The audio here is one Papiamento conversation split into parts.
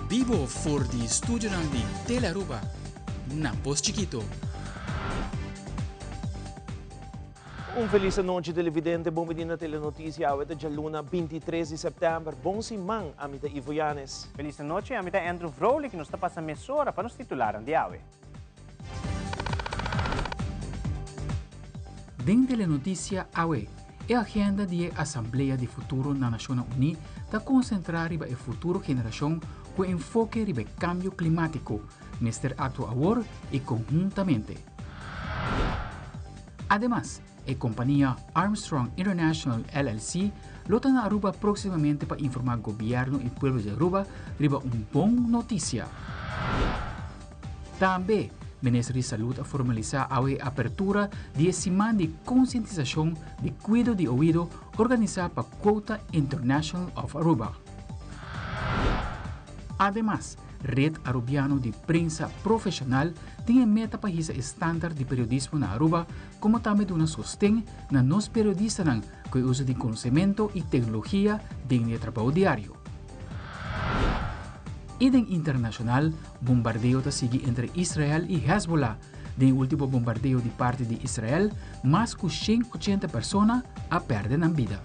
Bibo for di studionan di Telearuba na Pos Chikito. Un felis anochi televidente, bon bini na Telenoticia. Awe ta djaluna 23 di sèptèmber. Bon siman, ami ta Ivo Yanes. Felis anochi, ami ta Andrew Vrolijk i nos ta pasa mesora pa nos titularnan di awe. Den Telenoticia awe, e agenda di e Asamblea di Futuro na Nashonnan Uní ta konsentrá riba e futuro generashon ku enfoke riba e kambio klimátiko, mester aktua awor i konhuntamente. Ademas, e kompania Armstrong International LLC lo ta na Aruba próksimamente pa informá gobièrnu i pueblo di Aruba riba un bon notisia. Tambe, Minister di Salud a formalisá awe e apertura di e siman di konsientisashon di kuido di oido organisá pa Quota International of Aruba. Ademas, Red Arubiano di Prensa Profeshonal tin e meta pa hisa e standaard di periodismo na Aruba como tambe duna sosten na nos periodistanan cu e uso di conocemento y tecnologia den e trabou diario. Y den internacional, bombardeo ta sigui entre Israel y Hezbollah. Den e ultimo bombardeo di parti di Israel, mas cu 180 persona a perde nan bida.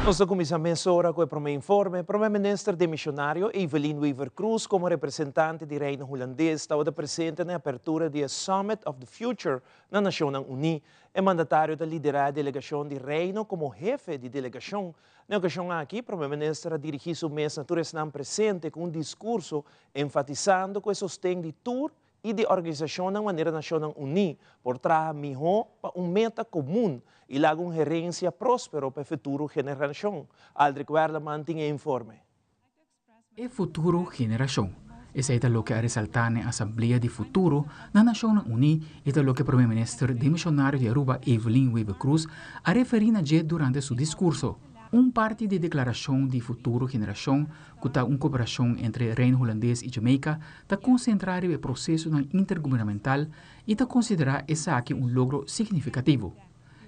Nos ta kuminsá mesora ku e promé informe. Promé Minister demisionario Evelyn Wever-Croes komo representante di Reino Hulandes tabata presente na e apertura di e Summit of the Future na Nashonnan Uní. E mandatario ta liderá e delegashon di Reino komo hefe di delegashon. Na e okashon aki Promé Minister a dirigí su mes na tur esnan presente ku un diskurso enfatisando ku e sosten di tur i di organisashonnan manera Nashonnan Uní por traha mihó pa un meta komun i laga un herensia próspero pa e futuro generashon. Aldrich Werleman tin e informe. E futuro generashon. Esei ta loke a resaltá na e Asamblea di Futuro na Nashonnan Uní i ta loke Prome Minister demishonario di Aruba Evelyn Wever-Croes a referí na dje durante su diskurso. Un parti di e Deklarashon di Futuro Generashon ku ta un koperashon entre Reino Hulandes i Jamaica, ta konsentrá riba e prosesonan intergubernamental i ta konsiderá esaki un logro signifikativo,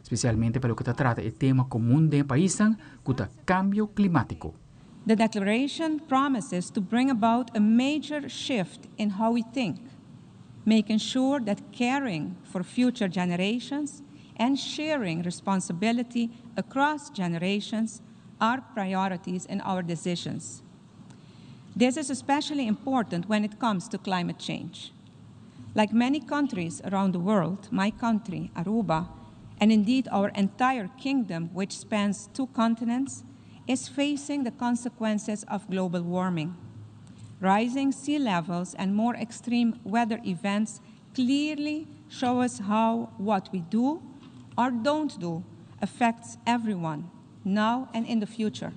spesialmente pa loke ta trata e tema komun den e paisnan ku ta kambio klimátiko. The declaration promises to bring about a major shift in how we think, making sure that caring for future generations and sharing responsibility across generations are priorities in our decisions. This is especially important when it comes to climate change. Like many countries around the world, my country, Aruba, and indeed our entire kingdom, which spans two continents, is facing the consequences of global warming. Rising sea levels and more extreme weather events clearly show us how what we do or don't do affects everyone, now and in the future.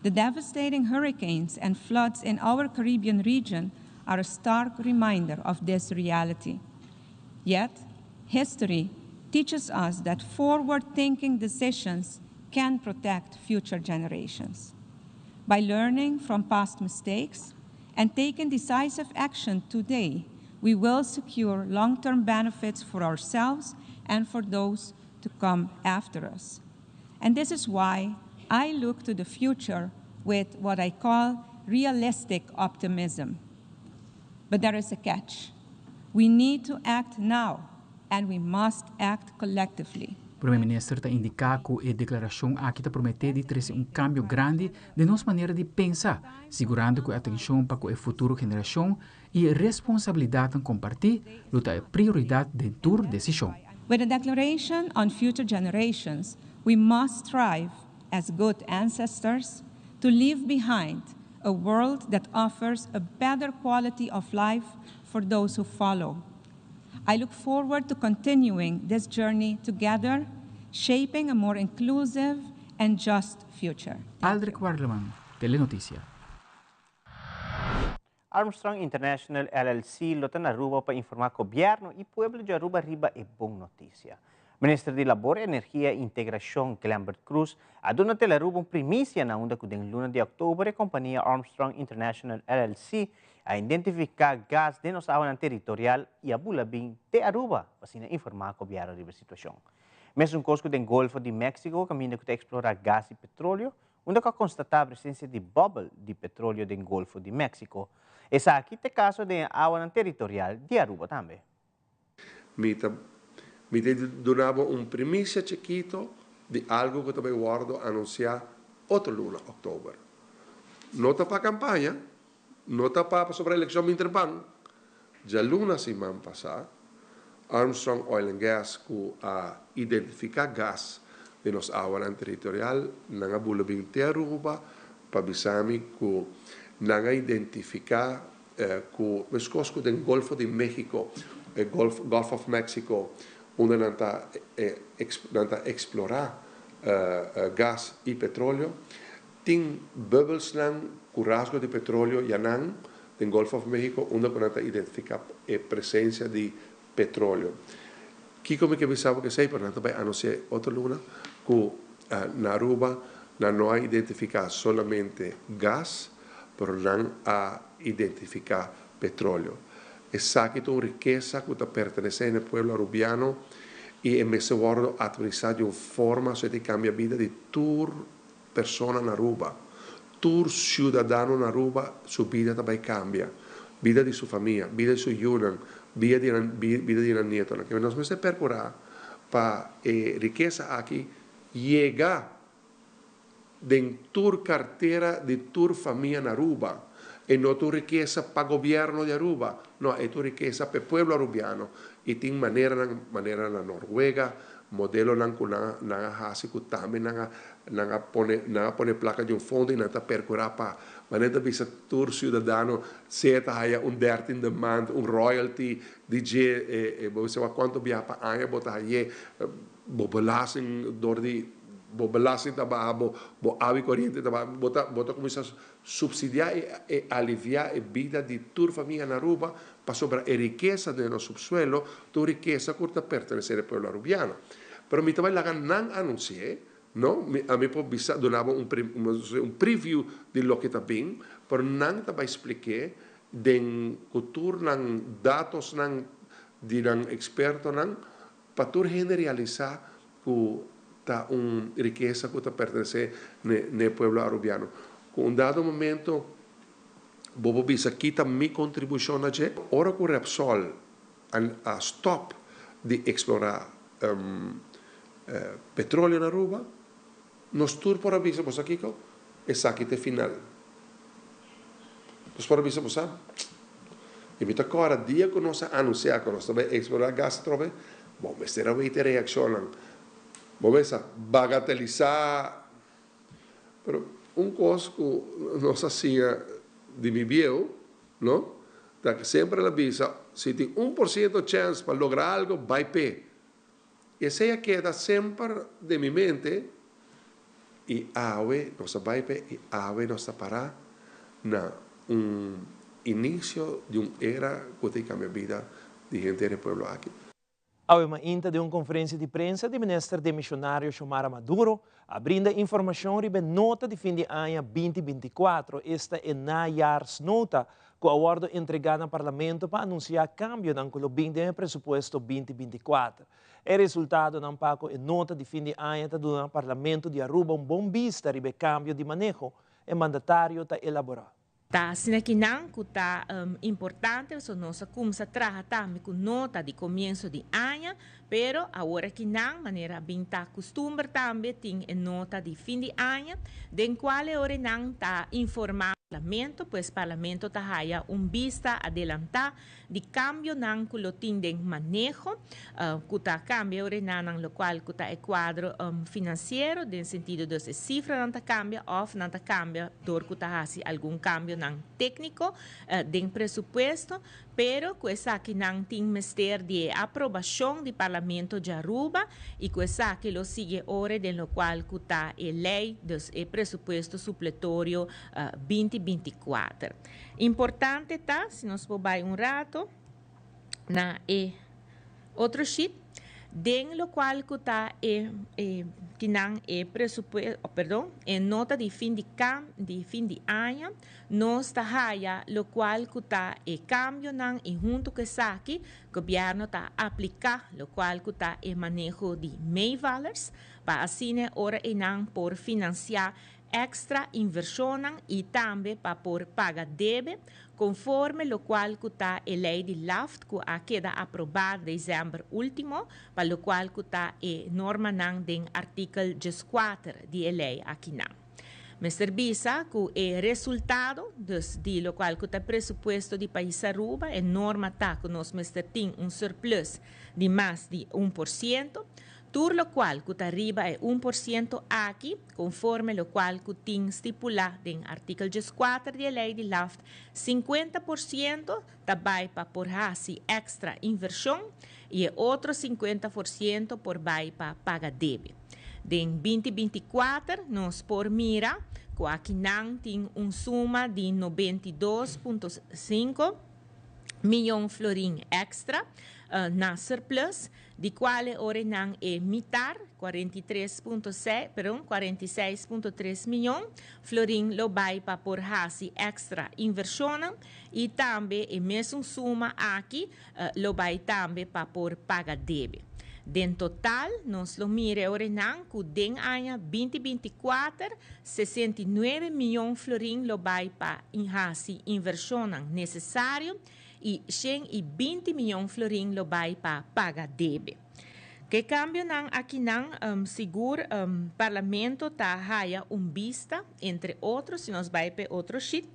The devastating hurricanes and floods in our Caribbean region are a stark reminder of this reality. Yet, history teaches us that forward-thinking decisions can protect future generations. By learning from past mistakes and taking decisive action today, we will secure long-term benefits for ourselves and for those to come after us. And this is why I look to the future with what I call realistic optimism. But there is a catch. We need to act now, and we must act collectively. Prome Minister ta indica cu e declaracion aki ta promete di trece un cambio grandi den nos manera di pensa, sigurando cu e atencion pa cu e futuro generacion y e responsabilidadnan comparti lo ta e prioridad den tur decision. With the declaration on future generations, we must strive as good ancestors to leave behind a world that offers a better quality of life for those who follow. I look forward to continuing this journey together, shaping a more inclusive and just future. Aldrich Warleman, Telenoticia. Armstrong International LLC lo ta na Aruba pa informa Gobierno y pueblo di Aruba riba e bon noticia. Minister di Labor, Energia y Integracion, Glenbert Croes, a duna Telearuba un primicia na unda cu den luna di october e compania Armstrong International LLC a identifica gas den nos awanan territorial y a bula bin te Aruba pa asina informa Gobierno riba e situacion. Mesun cos cu den Golfo di Mexico, caminda cu ta explora gas y petroleo, unda cu a constata presencia di bubble di petroleo den Golfo di Mexico. Esaki ta e caso den e awanan territorial di Aruba tambe. Mi ta mi ta duna bo un primicia chikito di algo cu ta bay wordo anuncia otro luna, october. No ta pa campaña, no ta pa pasobra eleccion bin trempan. Djaluna siman pasa, Armstrong Oil and Gas cu a identifica gas den nos awanan territorial, nan a bula bin te Aruba pa bisa mi cu nan a identifica Ku meskos ku den Golfo di Mexico, e Golf Gulf of Mexico, unda nan ta nan ta eksplorá gas i petroleo, tin bubbelsnan ku rasgo di petroleo yanan den Golf of Mexico unda ku nan ta identifiká e presensia di petroleo. Kiko mi ke bisa bo kesei, pero nan ta bai anunsiá otro luna ku na Aruba nan no a identifiká solamente gas, pero nan a identifiká petroleo. Esaki ta un rikesa ku ta pertenesé na e pueblo arubiano i e mester wòrdu atministrá di un forma so e ta kambia bida di tur persona na Aruba. Tur siudadano na Aruba su bida ta bai kambia. Bida di su famia, bida di su yunan, bida di nan bida di nan nietonan. Kende nos mester perkurá pa e rikesa aki yega den tur kartera di tur famia na Aruba. E no ta un rikesa pa gobièrnu di Aruba, no, e ta un rikesa pa e pueblo arubiano. I tin maneranan, manera na Norwega, modelonan ku nan nan a hasi ku tambe nan a nan a pone nan a pone plaka di un fondo i nan ta perkurá pa manera ta bisa tur siudadano sea ta haya un dertiende maand, un royalty di dje e e bo bisa wak kuantu biaha pa aña bo ta haye bo belasting dor di bo belasting ta baha bo bo awa i koriente ta baha bo ta bo ta kuminsá Subsidiá i e aliviá e bida di tur famia na Aruba pasobra e rikesa den nos subsuelo ta un rikesa ku ta pertenesé na e pueblo arubiano. Pero mi ta bai laga nan anunsi'é, no? Mi ami por bisa duna bo un un preview di loke ta bin, pero nan ta bai splik'é den ku tur nan datosnan di nan ekspertonan pa tur hende realisá ku ta un rikesa ku ta pertenesé n'e pueblo arubiano. Ku un dado momento bo por bisa ki ta mi kontribushon na dje. Ora ku Repsol a stòp di eksplorá petroleo na Aruba, nos tur por a bisa, bo sa kiko? Esaki ta e final. Nos por a bisa, bo sa, i mi ta kòrda dia ku nos a anunsiá ku nos ta bai eksplorá gas atrobe, bo mester a weta e reakshonnan. Bo mester bagatelisá. Pero un kos ku nos a siña di mi bieu, no, ta ku semper el a bisa, si tin 1% chèns pa logra algu, bai p'e. Esei a keda semper den mi mente i awe nos a bai p'e i awe nos ta pará na un inicio di un era ku ta kambia bida di henter e pueblo aki. Awe mainta den un konferensia di prensa di minister demisionario Xiomara Maduro a brinda informashon riba e nota di fin di aña 2024, esta e najaarsnota ku a wòrdu entregá na Parlamento pa anunsiá kambionan ku lo bin den e presupuesto 2024. E resultadonan pa ku e nota di fin di aña ta duna Parlamento di Aruba un bon bista riba e kambio di maneho e mandatario ta elaborá. Ta asina ki nan ku ta importante pasobra nos a kumsa traha tambe ku nota di komienso di aña, pero awor aki nan manera a bin ta kustumber tambe tin e nota di fin di aña den kual e ora nan ta informá Parlamento, pues Parlamento ta haya un bista adelantá di kambionan ku lo tin den maneho, ku ta kambia orenanan lokual ku ta e kuadro finansiero, den sentido dus e sifranan ta kambia òf nan ta kambia dor ku ta hasi algun kambionan tékniko den presupuesto. Pero ku esakinan tin mester di e aprobashon di Parlamento djaruba i ku esaki lo sigui ore den lokual ku ta e lei, dus e presupuesto supletorio 2024. Importante ta, si nos por bai un rato na e otro sheet. Den lokual ku ta e e kinan e presupuesto, perdon, e nota di fin di kam di fin di aña, nos ta haya lokual ku ta e kambionan i huntu ku esaki gobièrnu ta apliká lokual ku ta e maneho di meevallers pa asina ora einan por finansiá extra inversionnan y tambe pa por paga debe, conforme locual cu ta e ley di LAFT cu a keda aproba december ultimo, pa locual cu ta e normanan den artikel 14 di e ley akinan. Mester bisa cu e resultado, dus di locual cu ta presupuesto di pais Aruba, e norma ta cu nos mester tin un surplus di mas di 1%. Tur locual cu ta riba e 1% aki, conforme locual cu tin stipula den artikel 14 di e ley di LAFT, 50% ta bay pa por haci extra inversion y e otro 50% por bay pa paga debe. Den 2024 nos por mira cu akinan tin un suma di 92.5 miyon florin extra na surplus, di cual ora nan e mitar, 43.6, perdon, 46.3 miyon florin lo bay pa por haci extra inversion y tambe e mesun suma aki lo bay tambe pa por paga debe. Den total, nos lo mira ora nan cu den aña 2024, 69 miyon florin lo bay pa haci inversion necesario y 120 miyon florin lo bay pa paga debe. Cu cambionan akinan sigur parlamento ta haya un bista, entre otro, si nos bay pa otro sheet,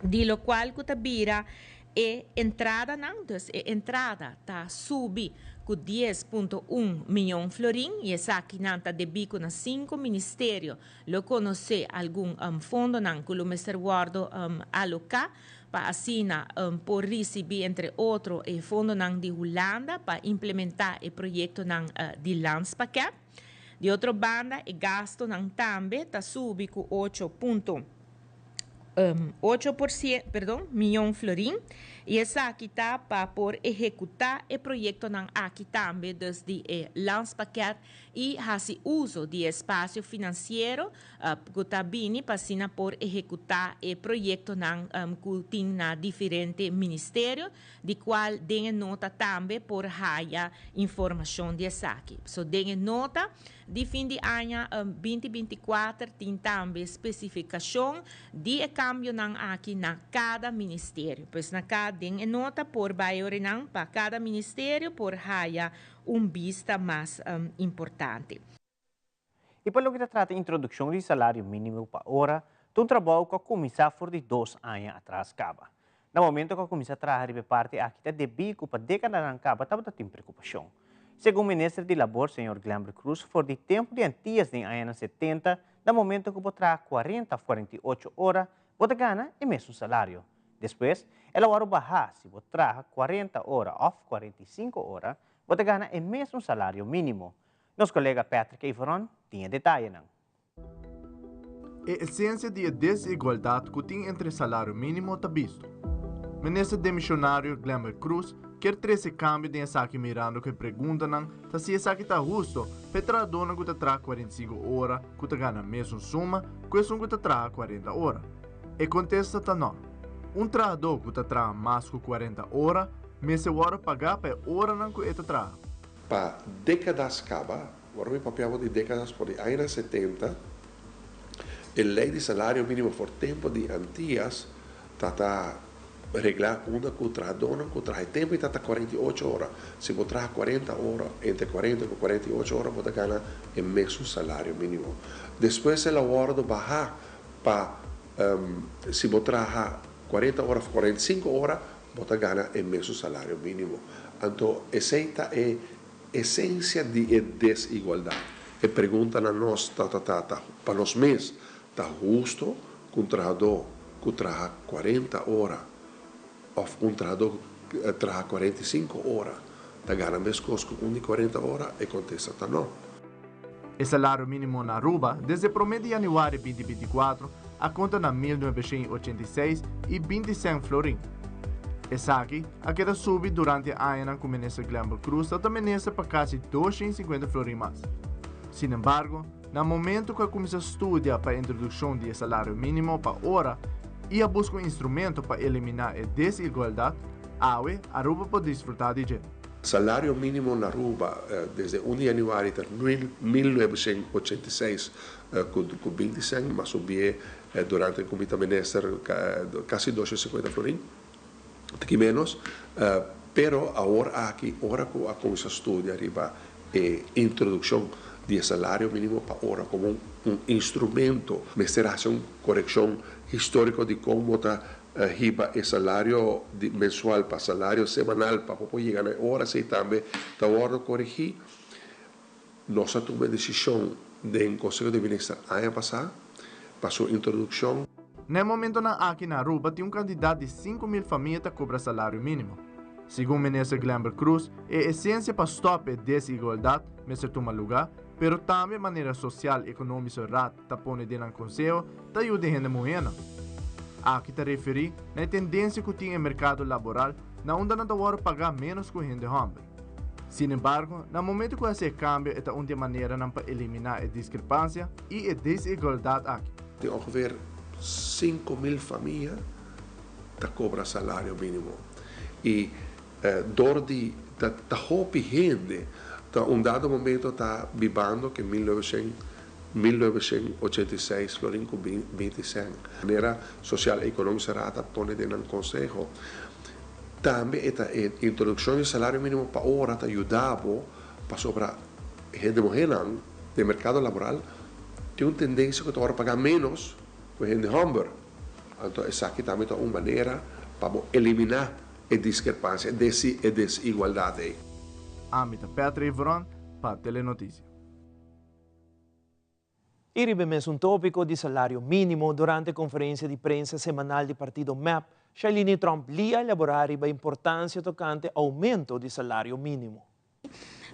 di locual cu ta bira e entradanan, dus e entrada ta subi cu 10.1 miyon florin y esakinan ta debi cu na cinco ministerio lo conoce algun fondonan cu lo mester wordo aloca pa asina por ricibi, entre otro, e fondonan di Hulanda pa implementa e proyectonan di landspakket. Di otro banda, e gastonan tambe ta subi cu 8.8%, perdon, miyon florin y esaki ta pa por ehecuta e proyectonan aki tambe, dus di e landspakket y haci uso di espacio financiero cu ta bini pa asina por ehecuta e proyectonan cu tin na diferente ministerio, di cual den nota tambe por haya informacion di esaki. So den nota di fin di aña 2024 tin tambe specificacion di e cambionan aki na cada ministerio. Pues na cada den nota por bay pa cada ministerio por haya un bista mas importante. Y pa loke ta trata introduccion di salario minimo pa ora, un trabou cu a cuminsa for di 2 aña atras caba. Na momento cu a cuminsa traha e parti aki ta debi cu pa decadanan caba tabatin preocupacion. Segun minister di Labor, señor Glenbert Croes, for di tempo di Antias den aña 70, na momento cu bo traha 40 of 48 ora, bo ta gana e mesun salario. Despues, el a baha, si bo traha 40 ora of 45 ora, bo ta gana e mesun salario minimo. Nos colega Patrick Everon tin detaye. E esencia di desigualdad cu tin entre salario minimo ta bisto. Minister demisionario Glenbert Croes kier trece cambio den esaki, mirando cu e preguntanan ta si esaki ta husto pa trahado cu ta traha 45 ora cu ta gana mesun suma cu esun cu ta traha 40 ora. E contesta ta no. Un trahado cu ta traha mas cu 40 ora, mester wordo paga pa oranan cu e ta traha. Pa decadas caba, awor mi papia di decadas, for di aña 70, e ley di salario minimo for tempo di Antias ta regla unda cu trahado cu traha tempo y ta 48 ora. Si bo traha 40 ora, entre 40 y 48 ora, bo ta gana e mesun salario minimo. Despues el a wordo baha pa si bo traha 40 ora, 45 ora, bo ta gana e mesun salario minimo. Anto, esey ta e esencia di desigualdad. E pregunta na nos, ta, ta, ta, ta, pa nos mes, ta husto cu un trahado cu traha 40 ora of un trahado cu traha 45 ora, ta gana mescos cu un di 40 ora? E contesta ta no. E salario minimo na Aruba, desde 1 di januari di 2024, a conta na 1986 y 25 florin. Esaki a keda subi durante e añanan ku Minister Glenbert Croes ta ta minister pa kasi 250 florin mas. Sinembargo, na momento ku a kuminsá studia pa e introdukshon di e salario mínimo pa ora i a buska un instrumento pa eliminá e desigualdat, awe Aruba por disfrutá di dje. Salario mínimo na Aruba desde un di januari ta 1986 ku binti sèn, mas subié durante ku mi ta minister kasi 250 florin, tiki ménos. Pero awor aki ora ku a kuminsá studia riba e introdukshon di e salario mínimo pa ora komo un instrumento, mester hasi un korekshon históriko di kon bo ta hiba e salario di mensual pa salario semanal pa bo por yega na e ora esei tambe ta wòrdu korigí. Nos a tuma e desishon den Konseho di Minister aña pasá pa su introdukshon. Na e momentonan aki na Aruba tin un kantidat di 5000 famia ta kobra salario mínimo. Segun Minister Glenbert Croes, e esensia pa stòp e desigualdat mester tuma lugá, pero tambe manera Social Economische Raad ta pone den nan konseho ta yuda e hende muhénan. Aki ta referí na e tendensia ku tin e merkado laboral na unda nan ta wòrdu pagá ménos ku hende hòmber. Sin embargo, na momento ku hasi e kambio e ta un di e maneranan pa eliminá e diskrepansia i e desigualdat aki. Tin ongeveer 5000 famia ta kobra salario mínimo i dor di ta hopi hende ta un dado momento ta bibando ku 1986 florin ku 20 sèn. Manera Social Economische Raad a pone den nan konseho. Tambe e ta e introdukshon di salario mínimo pa ora ta yuda bo pasobra hende muhénan den merkado laboral tin un tendensia ku ta ora paga ménos ku hende hòmber. Anto esaki tambe ta un manera pa bo eliminá e diskrepansia, e desigualdat ei. Ami ta Patrick Veron pa Telenotisia. I riba e mesun tópiko di salario mínimo, durante konferensia di prensa semanal di partido mep, Shailene Tromp Lee a elaborá riba importansia tokante oumento di salario mínimo.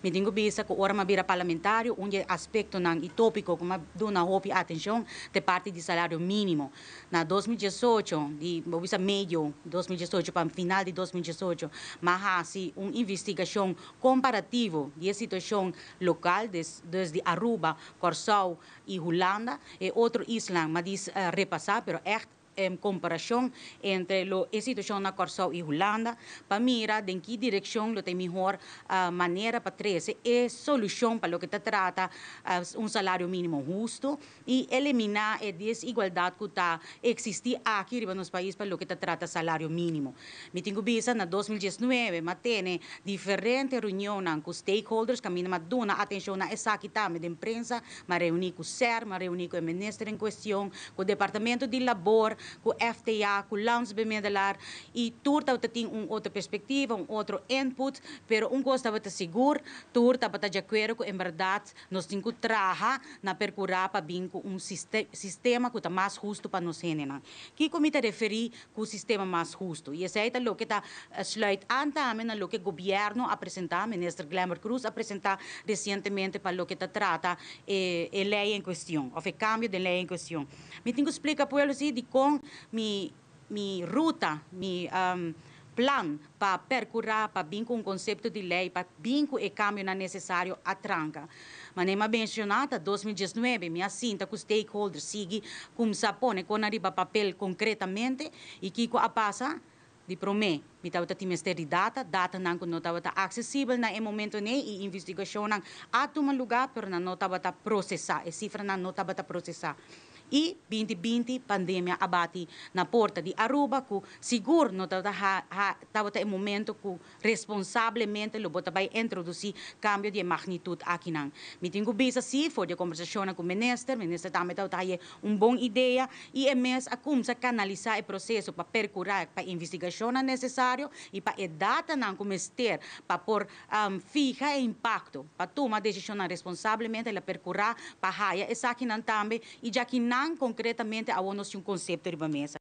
Mi tin ku bisa ku ora mi a bira parlamentario, un di e aspektonan i tópiko ku mi a duna hopi atenshon ta e parti di salario mínimo. Na 2018, di bo bisa medio 2018 pa final di 2018, mi a hasi un investigashon komparativo di e situashon lokal, dus di Aruba, Kòrsou i Hulanda. E otro islan mi a dis repasá, pero ègt komparashon entre lo e situashon na Kòrsou i Hulanda pa mira den ki direkshon lo ta e mihor manera pa trese e solushon pa loke ta trata un salario mínimo hustu i eliminá e desigualdat ku ta eksistí aki riba nos pais pa loke ta trata salario mínimo. Mi tin ku bisa na 2019 m'a tene diferente reunionnan ku stakeholders kaminda m'a duna atenshon na esaki tambe den prensa. M'a reuní ku SER, m'a reuní ku e minister en kuestion, ku Departamento di Labor, ku FTA, ku Landsbemiddelaar i tur tabata tin un otro perspektiva, un otro input, pero un kos tabata sigur, tur tabata di akuerdo ku en bèrdat nos tin ku traha na perkurá pa bin ku un sistema ku ta mas hustu pa nos hendenan. Kiko mi ta referí ku sistema mas hustu? I esei ta loke ta sluit aan tambe na loke gobièrnu a presentá, Minister Glenbert Croes a presentá resientemente pa loke ta trata e e lei en kuestion òf e kambio den lei en kuestion. Mi tin ku splika pueblo si dikon mi mi ruta, mi plan pa perkurá pa bin ku un konsepto di lei pa bin ku e kambionan nesesario a tranka. Manera mi a menshoná ta 2019 mi a sinta ku stakeholders sigui kumsa pone konan riba papel konkretamente i kiko a pasa. Di promé, mi tabata tin mester di data, datanan ku no tabata aksesibel na e momento nei i investigashonnan a tuma lugá pero nan no tabata prosesá, e sifranan no tabata prosesá. I 2020 pandemia a bati na porta di Aruba ku sigur no tabata ha ha tabata e momento ku responsablemente lo bo ta bai introdusí kambio di e magnitut akinan. Mi tin ku bisa si for di e kombersashonnan ku minister, minister tambe tabata haye un bon idea i e mes a kumsa kanalisá e proseso pa perkurá pa investigashonnan nesesario i pa e datanan ku mester pa por fiha e impakto, pa tuma desishonnan responsablemente el a perkurá pa haya esakinan tambe i djakinan konkretamente awor nos tin un konsepto riba mesa.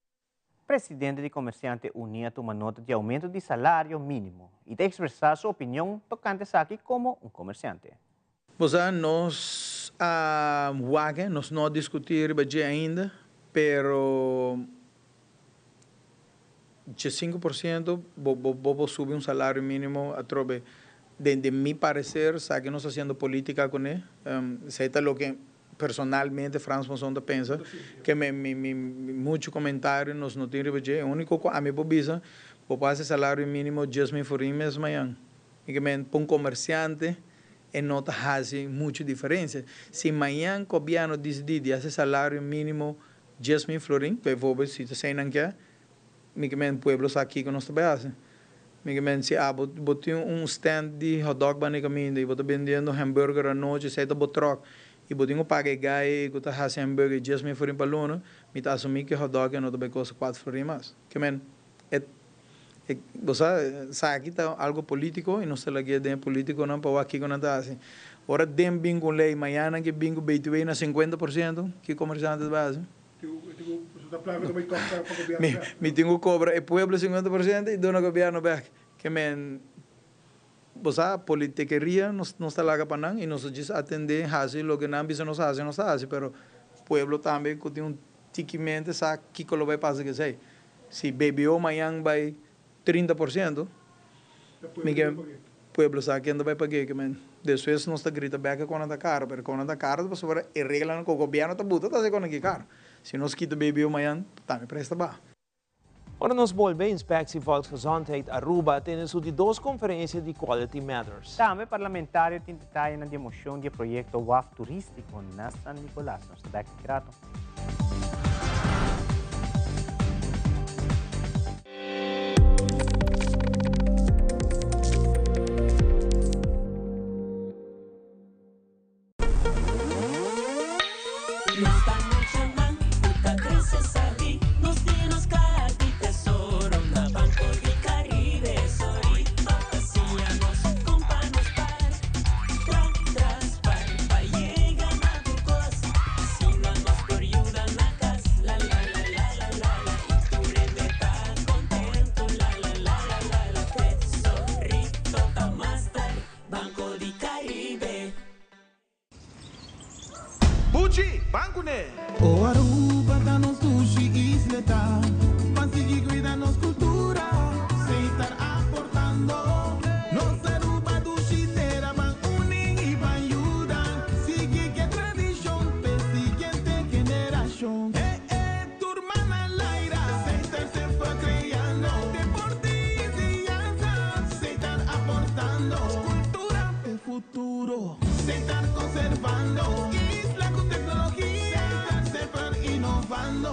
Presidente di Comerciante Uní a tuma nota di aumento di salario minimo y ta expresa su opinion tocante esaki como un comerciante. Bo sa, nos a wak, nos no a diskutí riba dje ainda, pero. 5% bo bo bo subi un salario minimo atrobe. Den mi parecer, sa cu nos haciendo politica cu ne, esey ta loke personalmente Frans Monzon ta pensa, cu mi mi mucho comentario nos no tin riba dje. E unico cu ami por bisa, bo por haci salario minimo 10,000 florin mes mañan. Mi ke men pa un comerciante e no ta haci mucho diferencia. Si mañan gobierno dicidi di haci salario minimo 10,000 florin, bijvoorbeeld, si ta esey nan kier, mi ke men pueblo sa kico nos ta bay haci. Mi ke men si abo bo tin un stand di hotdog banda e caminda y bo ta bendiendo hamburger anochi, esey ta bo truck y bo tin cu paga e guy cu ta haci hamburger 10,000 florin pa luna, mi ta asumi cu e hotdog no ta bay costa 4 florin mas. Ke men e e bo sa esaki ta algo politico y nos ta lagu'e den e politiconan pa wak kico nan ta haci. Ora den bin cu un ley, mañana nan ke bin cu BTW na 50%, ki comerciante ta bay haci? Mi tin ku kobra e pueblo 50% i duna gobièrnu bèk. Ke men, bo sa, politikeria nos nos ta laga pa nan i nos ta djis atendé, hasi loke nan bisa nos hasi, nos ta hasi, pero pueblo tambe ku tin un tiki mente sa kiko lo bai pasa ku esei. Si BBO mañan bai 30%, mi ke pueblo sa ken ta bai pag'é, ke men despues nos ta grita bek ku nan ta karo, pero ku nan ta karo ta pasobra e reglanan ku gobièrnu ta buta ta hasi ku nan ki karo. Si nos kita BBO mañan, tambe pres ta baha. Ora nos bolbe, Inspectie Volksgezondheid Aruba a tene su di dos conferencia di Quality Matters. Tambe parlamentario tin detayenan di e mocion di e proyecto waf turistico na San Nicolas. Nos ta bek aki rato. Buchi, ban kuné! O Aruba ta nos dushi isleta, Ban sigui cuida nos cultura, Seitar aportando. Nos Aruba dushi tera, Ban uni y ban yuda, Sigui ke tradicion p'e siguiente generacion. E e tur man al aire, Seitar semper creando, Deporte y enseñanza, Seitar aportando. Cultura p'e futuro. Seitar conservando, Isla cu tecnologia, Seitar semper innovando.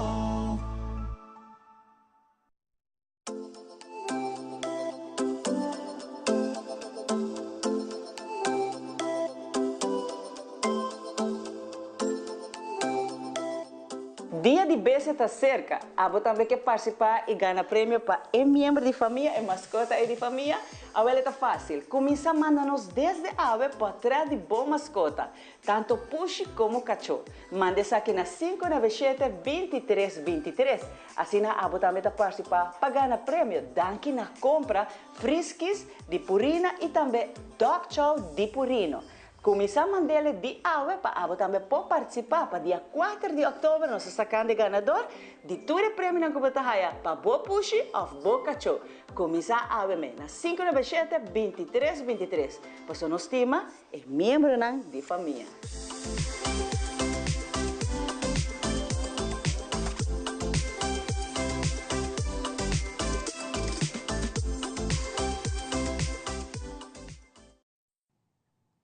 Dia di Bestia ta serka! Abo tambe ke partisipá i gana premio pa e miembro di famia, e maskota ei di famia? Awel e ta fásil, kuminsá manda nos desde awe pòtrèt di bo maskota, tantu pushi komo kachó. Manda esaki na 597 23 23. Asina abo tambe ta partisipá pa gana premio danki na kompra Friskies di Purina i tambe Dog Chow di Purino. Kuminsá mand'ele di awe pa abo tambe por partisipá pa dia kuater di òktober nos ta sakando e ganador di tur e premionan ku bo ta haya pa bo pushi òf bo kachó. Kuminsá awe me na 597 23 23 pasobra nos stima e miembronan di famia.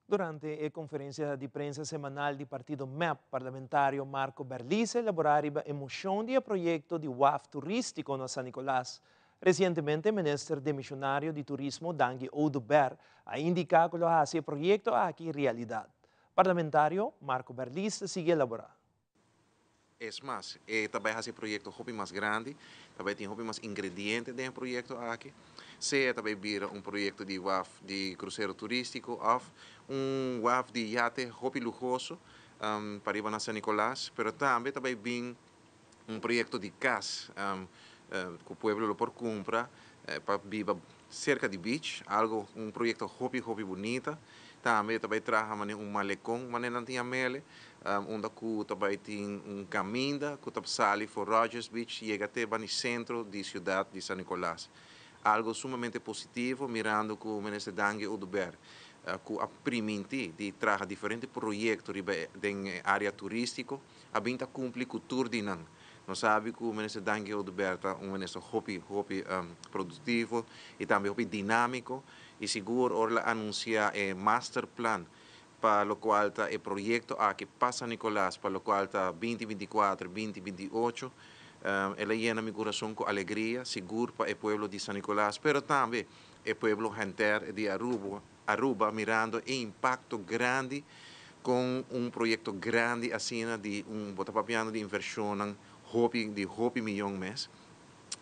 Durante e conferencia di prensa semanal di partido mep, parlamentario Marco Berlis a elabora riba e mocion di e proyecto di waf turistico na San Nicolas. Recientemente minister demisionario di Turismo Dangui Oduber a indica cu lo haci e proyecto aki realidad. Parlamentario Marco Berlis ta sigui elabora. Es mas, e ta bai hasi e proyekto hopi mas grandi, ta bai tin hopi mas ingrediente den e proyekto aki. Sea ta bai bira un proyekto di waf di krusero turístiko òf un waf di yate hopi luhoso pariba na San Nicolas, pero tambe ta bai bin un proyekto di kas ku pueblo lo por kumpra pa biba serka di beach, algo un proyekto hopi hopi bunita. Tambe ta bay traha mane un malecon, mane nan tin amele, unda cu ta bay tin un caminda cu ta sali for Rogers Beach yega te bani centro di ciudad di San Nicolas. Algo sumamente positivo, mirando cu Minister Dangui Oduber cu a priminti di traha diferente proyecto riba den area turistico, a bin ta cumpli cu tur di nan. Nos sabi cu Minister Dangui Oduber ta un minister hopi, hopi productivo y tambe hopi dinamico y sigur ora el a anuncia e masterplan pa locual ta e proyecto aki pa San Nicolas pa locual ta 2024, 2028, el a yena mi curason cu alegria, sigur pa e pueblo di San Nicolas, pero tambe e pueblo henter di Aruba, mirando e impacto grandi cu un proyecto grandi asina di un bo ta papiando di inversionnan hopi di hopi miyon mes,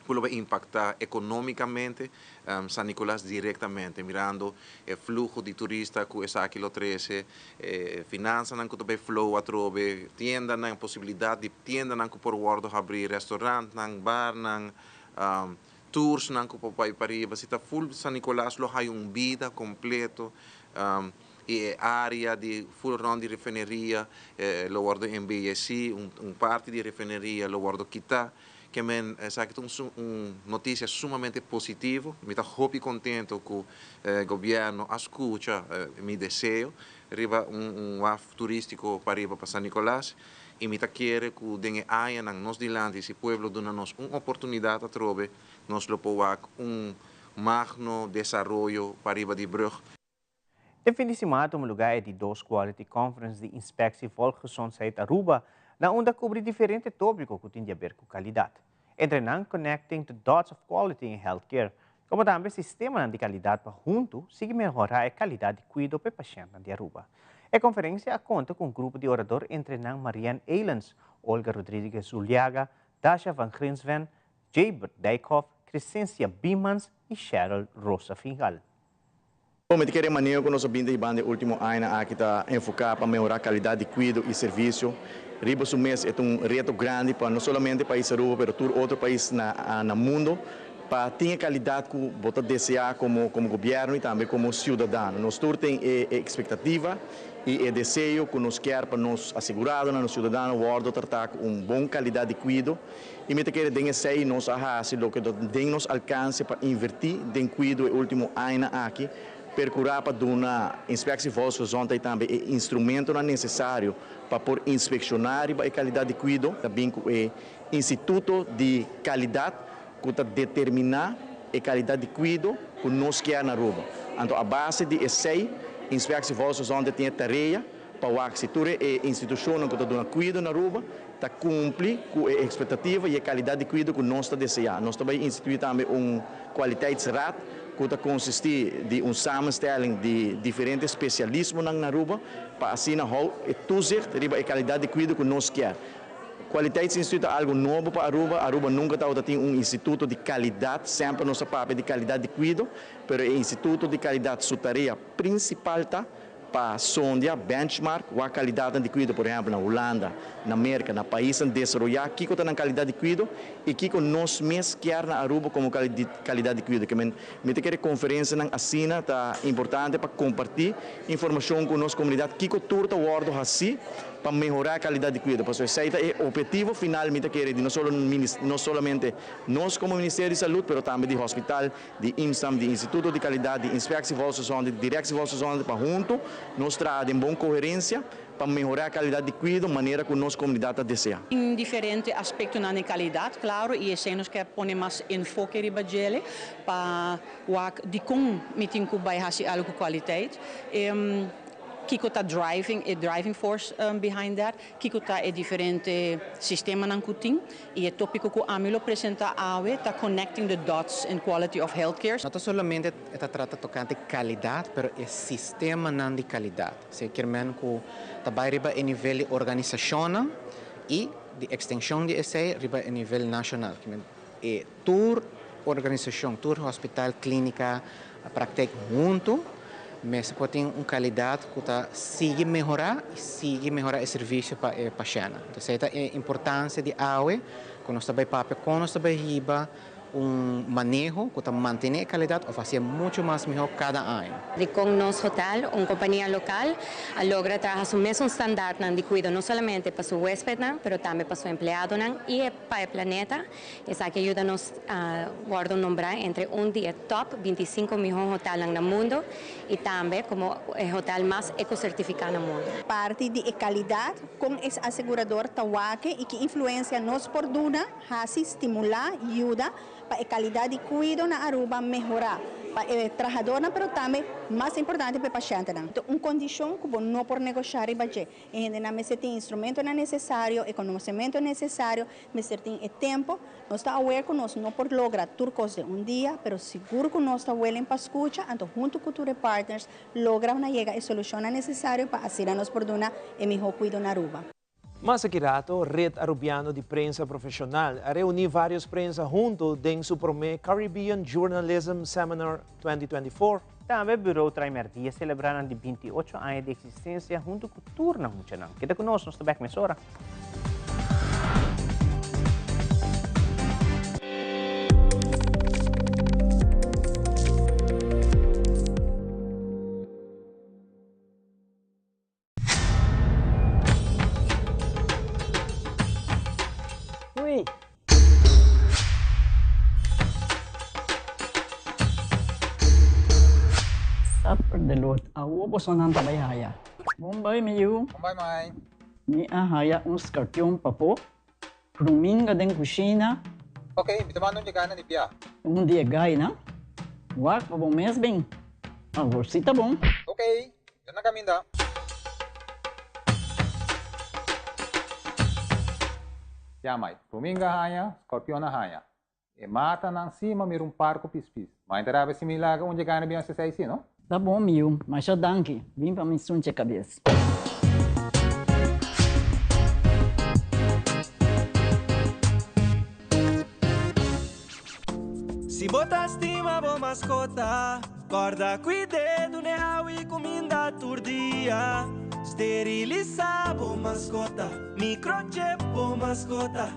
cu lo bay impacta economicamente San Nicolas directamente, mirando e fluho di turista cu esaki lo trece, e finansanan cu ta bay flow atrobe, tiendanan, posibilidad di tiendanan cu por wordo habri, restaurantnan, barnan, toursnan cu por bay pariba. Si ta full San Nicolas lo haya un bida completo y e area di full rond di refineria lo wordo embelleci, un parti di refineria lo wordo kita. Kemen esaki ta un noticia sumamente positivo. Mi ta hopi contento cu gobierno a scucha mi deseo riba un waf turistico pariba pa San Nicolas y mi ta kere cu den e añanan nos dilanti, si pueblo duna nos un oportunidad atrobe, nos lo por wak un magno desaroyo pariba di brug. Den fin di siman a tuma lugar e di dos Quality Conference di Inspectie Volksgezondheid Aruba, na unda a cubri diferente topico cu tin di haber cu calidad. Entre nan Connecting the Dots of Quality in Healthcare, como tambe sistemanan di calidad pa hunto sigui mehora e calidad di cuido pa e pacientnan di Aruba. E conferencia a conta cu un grupo di orador, entre nan Marianne Elens, Olga Rodriguez Zuliaga, Dasha van Grinsven, Jabert Dijkhoff, Crescencia Biemans y Cheryl Rosa Fingal. Mi ta kere maneho ku nos a bin ta hibando e último añanan aki ta enfoká pa mehorá kalidat di kuido i servisio. Riba su mes e ta un reto grandi pa no solamente pais Aruba pero tur otro pais na na mundo pa tin e kalidat ku bo ta deseá komo komo gobièrnu i tambe komo siudadano. Nos tur tin e e ekspektativa i e deseo ku nos kier pa nos aseguradonan, nos siudadano wòrdu tratá ku un bon kalidat di kuido. I mi ta kere den esei nos a hasi loke ta den nos alkanse pa invertí den kuido e último añanan aki, perkurá pa duna Inspectie Volksgezondheid tambe e instrumentonan nesesario pa por inspekshoná riba e kalidat di kuido. Ta bin ku e Instituto di Kalidat ku ta determiná e kalidat di kuido ku nos kier na Aruba. Anto a base di esei Inspectie Volksgezondheid tin e tarea pa wak si tur e institushonnan ku ta duna kuido na Aruba ta kumpli ku e ekspektativa i e kalidat di kuido ku nos ta deseá. Nos ta bai instituí tambe un kwaliteitsraad ku ta konsistí di un samenstelling di diferente spesialismonan na Aruba pa asina hou e toezicht riba e kalidat di kuido ku nos kier. Kwaliteitsinstituut ta algu nobo pa Aruba. Aruba nunka tabata tin un instituto di kalidat. Semper nos a papia di kalidat di kuido, pero e instituto di kalidat su tarea prinsipal ta pa sondia, benchmark, wak kalidatnan di kuido, por ehèmpel na Hulanda, na Merka, na paisnan desaroyá, kiko ta nan kalidat di kuido i kiko nos mes kier na Aruba komo kalidat di kuido. Ke men mi ta kere konferensianan asina ta importante pa kompartí informashon ku nos komunidat kiko tur ta wòrdu hasí pa mehorá kalidat di kuido. Pasobra esei ta e ophetivo final mi ta kere di no solo no solamente nos komo Ministerio di Salud pero tambe di hospital, di IMSAM, di Instituto di Kalidat, di Inspectie Volksgezondheid, di Directie Volksgezondheid pa huntu nos traha den bon koherensia pa mehorá kalidat di kuido manera ku nos komunidat ta deseá. Tin diferente aspektonan di kalidat, klaro, i esei nos ke pone mas enfoke riba djele pa wak dikon mi tin ku bai hasi algu ku kwaliteit. Kiko ta driving, e driving force behind that, kiko ta e diferente sistemanan ku tin i e tópiko ku ami lo presentá awe ta Connecting the Dots in Quality of Healthcare. No ta solamente e ta trata tokante kalidat, pero e sistemanan di kalidat. Esei kier men ku ta bai riba e nivel di organisashonnan i di ekstenshon di esei riba e nivel nashonal. Kier men e tur organisashon, tur hospital, klínika, praktijk huntu mester por tin un kalidat ku ta sigui mehorá i sigui mehorá e servisio pa e pashèntnan. Entonces esei ta e importansia di awe ku nos ta bai papia kon nos ta bai hiba Un maneho ku ta mantené e kalidat òf hasié muchu mas mihó kada aña. Dikon Nos Hotel, un kompania lokal, a logra traha su mesun standaardnan di kuido no solamente pa su huespednan, pero tambe pa su empleadonan i e pa e planeta. Esaki a yuda nos wòrdu nombrá entre un di e tòp 25 mihó hotelnan na mundu i tambe komo e hotel mas ekosertifiká na mundu. Parti di e kalidat kon es asegurador ta wak i ki influensia nos por duna Hasi, stimulá, yuda pa e kalidat di kuido na Aruba mehorá pa e trahadornan pero tambe, mas importante, pa e pashentenan. Ta un kondishon ku bo no por negoshá riba dje. E hendenan mester tin instrumentonan nesesario, e konosementu nesesario, mester tin e tempu. Nos ta aware ku nos no por logra tur kos den un dia, pero sigur ku nos ta willing pa skucha, anto huntu ku tur e partners logra na yega e solushonnan nesesario pa asina nos por duna e mihó kuido na Aruba. Mas aki rato, Red Arubiano di Prensa Profesional a reuni varios prensa hunto den su prome Caribbean Journalism Seminar 2024. Tambe Bureau Traimerdia celebra nan di 28 aña di existencia hunto cu tur nan muchanan. Keda cu nos, nos ta bek mesora. Ui. Supper de lot. Awo bosonan ta bai haya. Bon bai mi yu. Bon bai mai. Mi a haya un skarpion papo. Kruminga den kushina. Ok, mi ta manda un dje na di bia. Un di e gainan. Wak pa bo mes bin. Awor si ta bon. Ok, mi ta na kaminda. Ya mai, kruminga haña, skorpion a haña. E matanan si ma mira un par ku pispis. Mai ta rabia si mi laga un dje gana bin hasi esei si, no? Ta bon mi yu, masha danki. Bin pa mi sunche kabes. Si bo ta stima bo maskota, kòrda kuid'é, dun'é awa i kuminda tur dia. Sterilisá bo maskota, microchip bo maskota.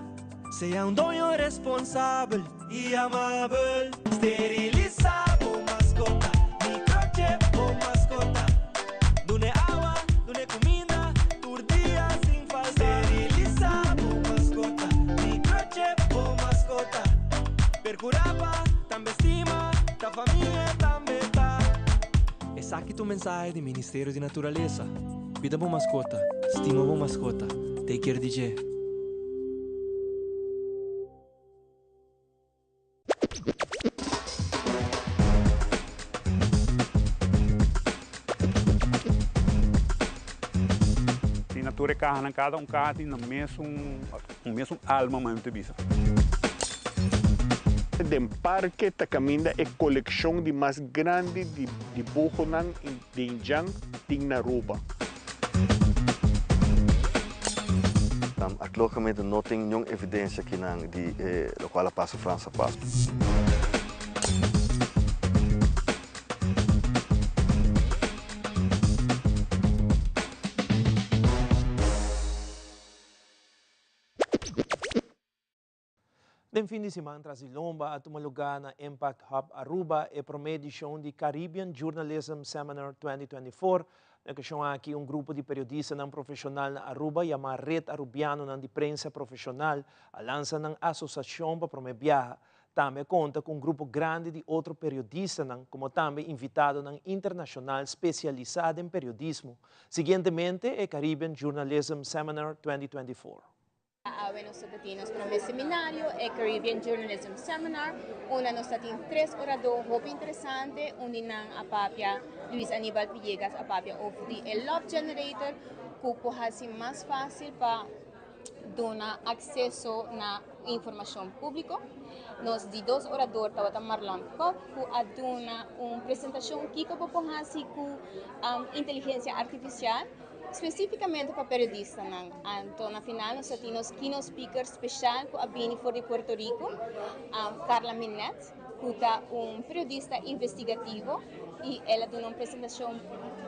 Sea un doño responsabel i amabel. Sterilisá bo maskota, microchip bo maskota. Dun'é awa, dun'é kuminda, tur dia sin falta. Sterilisá bo maskota, microchip bo maskota. Perkurá pa tambe stima, ta famia tambe ta. Esaki ta un mensahe di Ministerio di Naturalesa. Cuida bo mascota, stima bo mascota, take care di dje. Tin na tur e cahanan, cada un caha tin nan mesun un mesun alma mami ta bisa. Den parke ta caminda e coleccion di mas grandi di dibuhonan di indjan tin na Aruba. Arkeologicamente no tin niun evidencia kinan di e locual a pasa Frans a pasa. Den fin di siman tras di lomba a tuma lugá na Impact Hub Aruba e promé edishon di Caribbean Journalism Seminar 2024. Na e okashon aki un grupo di periodistanan profeshonal na Aruba yamá Red Arubianonan di Prensa Profeshonal a lansa nan asosashon pa promé biaha. Tambe a konta ku un grupo grandi di otro periodistanan komo tambe invitadonan internashonal spesialisá den periodismo. Siguientemente e Caribbean Journalism Seminar 2024. Awe nos ta tin nos prome seminario, e Caribbean Journalism Seminar, unda nos ta tin tres orador hopi interesante. Un di nan a papia, Luis Anibal Villegas a papia over di e Love Generator, cu por haci mas facil pa duna acceso na informacion publico. Nos di dos orador tabata Marlon Kok, cu a duna un presentacion kico bo por haci cu inteligencia artificial. Specificamente pa periodistanan. Anto na final nos a tin nos keynote speaker special cu a bini for di Puerto Rico, Carla Minet, cu ta un periodista investigativo y el a duna un presentacion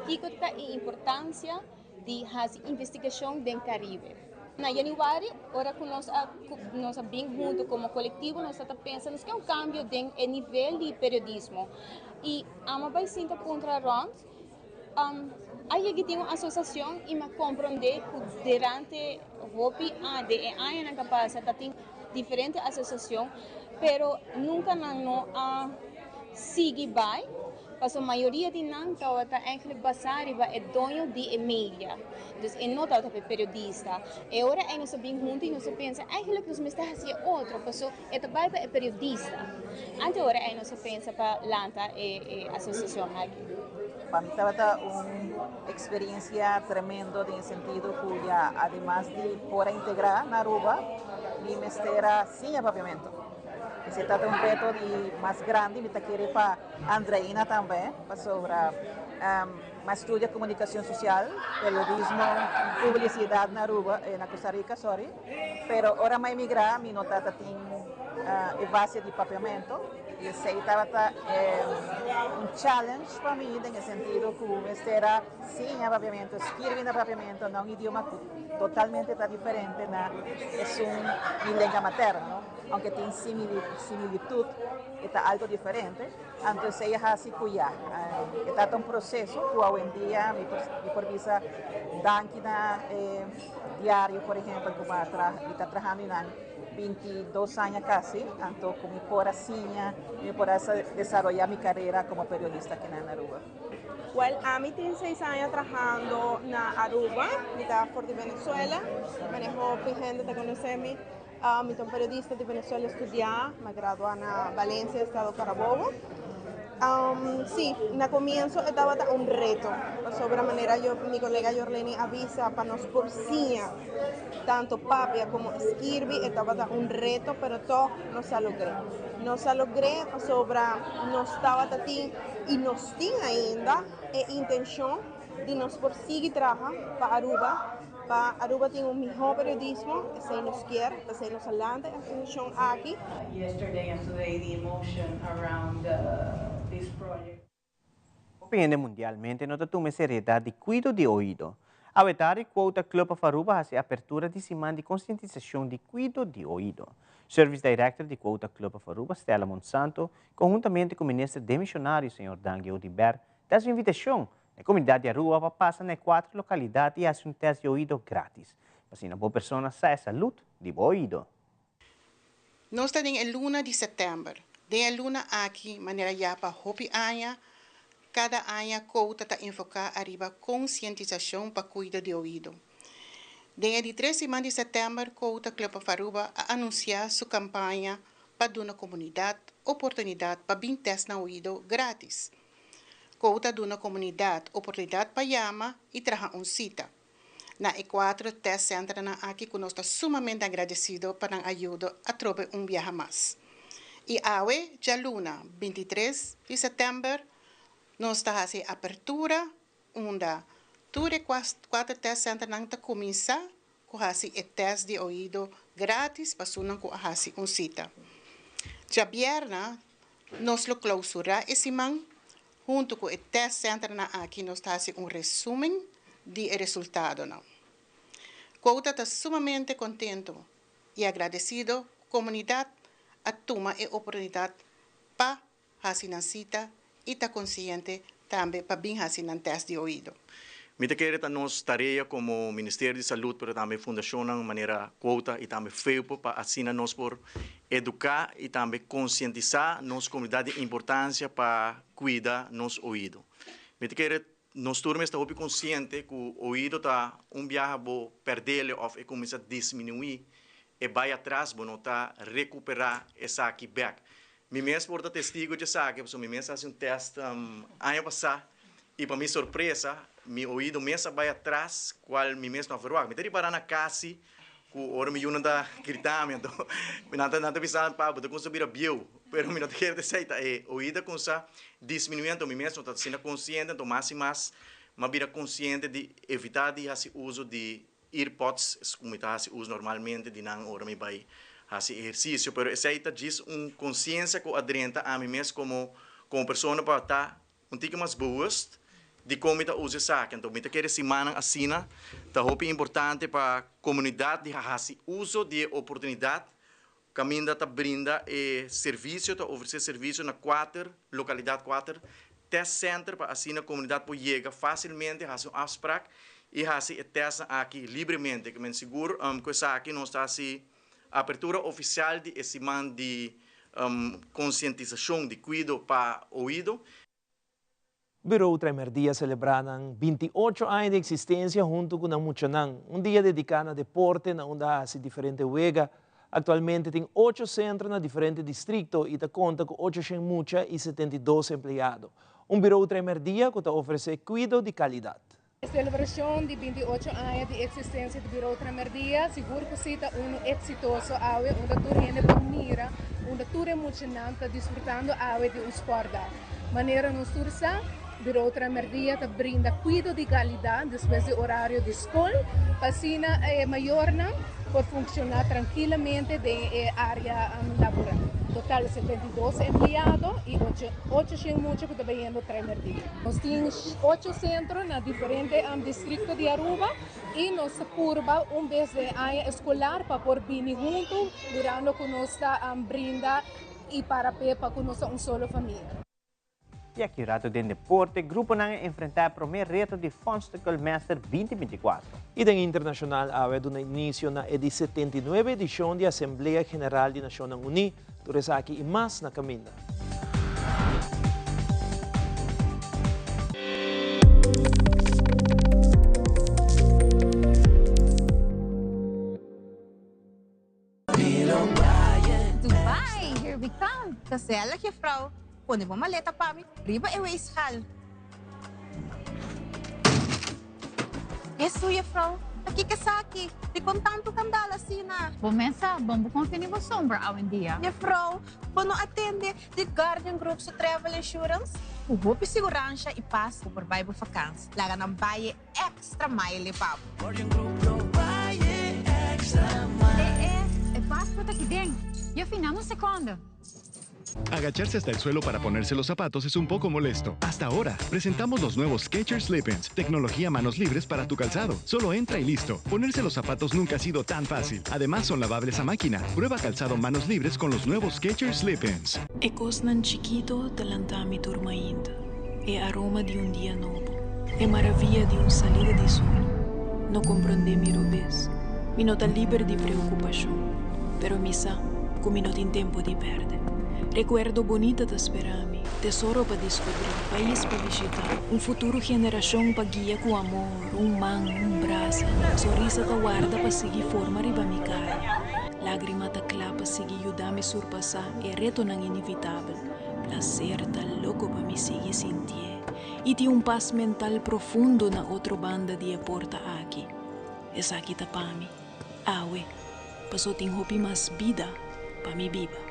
kico ta e importancia di haci investigacion den Caribe. Na januari, ora ku nos a nos a bin huntu komo kolektivo, nos ta pensa nos ke un kambio den e nivel di periodismo. I amo bai sinta puntra rònt, a yega tin un asosiashon i mi a komprondé ku durante hopi den e añanan ku a pasa ta tin diferente asosiashon, pero nunka nan no a sigui bai. Pasobra mayoria di nan tabata eigenlijk basá riba e doño di e media. Dus e no tabata pa e periodista. E ora ei nos a bin huntu i nos a pensa, eigenlijk nos mester hasi e otro, paso e ta bai pa e periodista. Ante ora ei nos a pensa pa lanta e e asosiashon aki. Pa mi tabata un experiencia tremendo den e sentido cu ya ademas di por a integra na Aruba, mi mester a siña Papiamento. Esey tabata un reto di mas grandi, mi ta kere pa. Andreina tambe, pasobra mi a studia comunicacion social, periodismo, publicidad na Aruba, na Costa Rica, sorry, pero ora mi a emigra mi no tata tin e base di papiamento y esey tabata un challenge pa mi den e sentido cu mester a siña papiamento, skirbi na papiamento, na un idioma cu totalmente ta diferente na esun mi lenga materno, aunke tin similitud. E ta algo diferente, anto esei a hasi ku ya e ta un proseso ku awendia mi por mi por bisa danki na e diario por ehempel ku mi a mi ta trahando einan 22 aña kasi, anto ku mi por a siña mi por a desaroya mi karera komo periodista aki na Aruba. Well, ami tin seis aña trahando na Aruba, mi ta for di Venezuela, maneho hopi hende ta konosé mi. Mi ta un periodista di Venezuela estudiá, mi a gradua na Valencia, estado Carabobo. Sí, na comienzo e tabata un reto, pasobra manera yo, mi colega Yorleni a bisa pa nos por siña tanto papia como skirbi e tabata un reto, pero tog nos a logr'é. Nos a logr'é pasobra nos tabata tin y nos tin ainda e intencion di nos por sigui traha pa Aruba. Pa Aruba tin un mihó periodismo, esei nos kier, p'esei nos a lanta e asosiashon aki. Yesterday and today the emotion around this project. Hopi hende mundialmente no ta tuma e seriedat di kuido di oido. Awe tardi Quota Club of Aruba hasi apertura di siman di konsientisashon di kuido di oido. Service Director di Quota Club of Aruba, Stella Monsanto, konhuntamente ku Minister Demishonario señor Dangui Oduber, ta hasi un invitashon E komunidat di Aruba pa pasa na e kuater lokalidat i hasi un tèst di oido grátis, pa asina bo persona sa e salud di bo oido. Nos ta den e luna di sèptèmber. Den e luna aki, manera ya pa hopi aña, kada aña Kouta ta enfoká ariba konsientisashon pa kuido di oido. Den e di tres siman di sèptèmber, Kouta Club of Aruba a anunsiá su kampaña pa duna komunidat oportunidat pa bin tèst nan oido grátis. Kou ta duna komunidat oportunidat pa yama i traha un sita. Na e kuatro test centernan aki ku nos ta sumamente agradesido pa nan ayudo atrobe un biaha mas. I awe djaluna 23 di sèptèmber nos ta hasi e apertura unda tur e kuater test centernan ta kuminsá ku hasi e test di oido gratis pa esunnan ku a hasi un sita. Djabièrna nos lo klousurá e siman huntu ku e test centernan aki nos ta hasi un resumen di e resultadonan. Quota ta sumamente kontentu i agradesido ku komunidat a tuma e oportunidat pa hasi nan sita i ta konsiente tambe pa bin hasi nan tèst di oido. Mi ta kere ta nos tarea komo Ministerio di Salud pero tambe fundashonnan manera Quota i tambe FEUPO pa asina nos por eduká i tambe konsientisá nos komunidat di importansia pa kuida nos oido. Mi ta kere nos tur mes ta hopi konsiente ku oido ta un biaha bo pèrdele òf e kuminsá disminuí e bai atras bo no ta rekuperá esaki bèk. Mi mes por ta testigo dje esaki pasobra mi mes a hasi un tèst aña pasá i pa mi sorpresa mi oido mes a bai atras kual mi mes no a verwagt. Mi ta ripará na kasi ku ora mi yunan ta grita mi anto nan ta nan ta bisa pa bo ta kumsa bira bieu pero mi no ta kere ta esei ta e oido a kumsa disminuí anto mi mes no ta asina konsiente anto mas i mas mi a bira konsiente di evitá di hasi uso di Earpods ku mi ta hasi uso normalmente di nan ora mi bai hasi ehersisio, pero esei ta djis un konsiensia ku a drenta ami mes komo komo persona pa ta un tiki mas bewust Dikon mi ta usa esaki? Anto mi ta kere simannan asina ta hopi importante pa komunidat di hasi uso di e oportunidat kaminda ta brinda e servisio, ta ofresé servisio na kuater lokalidat, kuater test center pa asina komunidat por yega fásilmente hasi un afsprak i hasi e tèstnan aki libremente. Ke men sigur ku esaki nos ta hasi apertura ofisial di e siman di konsientisashon di kuido pa oido. Bureau Traimerdia selebrá nan 28 aña di eksistensia huntu ku nan muchanan. Un dia dediká na deporte na unda a hasi diferente wega. Aktualmente tin ocho sentro na diferente distrikto i ta konta ku 800 mucha i 72 empleado. Un Bureau Traimerdia ku ta ofresé kuido di kalidat. E selebrashon di 28 aña di eksistensia di Bureau Traimerdia sigur ku si ta unu eksitoso awe unda tur hende por mira unda tur e muchanan ta disfrutando awe di un spòrtdag. Manera nos tur sa, Bureau Traimerdia ta brinda kuido di kalidat despues di orario di skol pa asina e mayornan por funshoná trankilamente den e área laboral. Total 72 empleado i 800 mucha ku ta bayendo Traimerdia. Nos tin ocho sentro na diferente districto di Aruba y nos ta purba un bes den aña escolar pa por bini hunto mirando cu nos ta brinda y para pe pa cu nos ta un solo famia. Y aki rato den deporte, gruponan a enfrenta e prome reto di Funstacle Master 2024. Y den internacional awe a duna inicio na e di 79 edicion di Asamblea General di Nacionnan Uni. Tur esaki y mas na caminda. Dubai, here we come! Gezellig, juffrouw. Pone bo maleta pa mi riba e weegschaal. Hesu, juffrouw, ta kiko esaki? Dikon tantu kandal asina? Bo mes sa, bon bo konfia ni bo sombra awendia. Juffrouw, bo no a tende di Guardian Group su travel insurance? Ku hopi siguransha i pas bo por bai bo vakansi. Laga nan bai e extra mile pa bo. Guardian Group lo bai e extra mile. E e, e paspoort aki den. Juffie, nam un seconde. Agacharse hasta el suelo para ponerse los zapatos es un poco molesto. Hasta ahora, presentamos los nuevos Skechers Slip-ins, tecnología manos libres para tu calzado. Solo entra y listo. Ponerse los zapatos nunca ha sido tan fácil. Además, son lavables a máquina. Prueba calzado manos libres con los nuevos Skechers Slip-ins. E cosnan chikito ta lanta mi tur mainta, e aroma di un dia nobo, e maraviya di un salida di sol. No comprende mi robes, mi no ta liber di preocupacion, pero mi sa cu mi no tin tempo di perde. Recuerdo bunita ta spera mi, tesoro pa descubri, pais pa bishita, un futuro generacion pa guia cu amor, un man, un brasa, sonrisa ta warda pa sigui forma riba mi cara, lagrima ta cla pa sigui yuda mi surpasa e retonan inevitabel, placer ta loco pa mi sigui sintié y tin un pas mental profundo na otro banda di e porta aki. Esaki ta pa mi. Awe, paso tin hopi mas bida pa mi biba.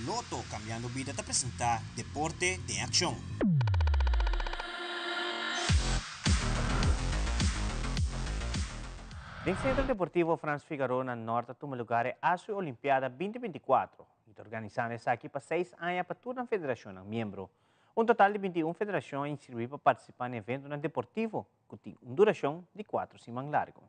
Lotto Cambiando Bida ta presenta Deporte den Accion. Den Centro Deportivo Frans Figaroa na Nort a tuma lugar e ASU Olimpiada 2024 y ta organisando esaki pa seis aña pa tur nan federacionnan miembro. Un total di 21 federacion a inscribi pa participa na eventonan deportivo cu tin un duracion di cuatro siman largo.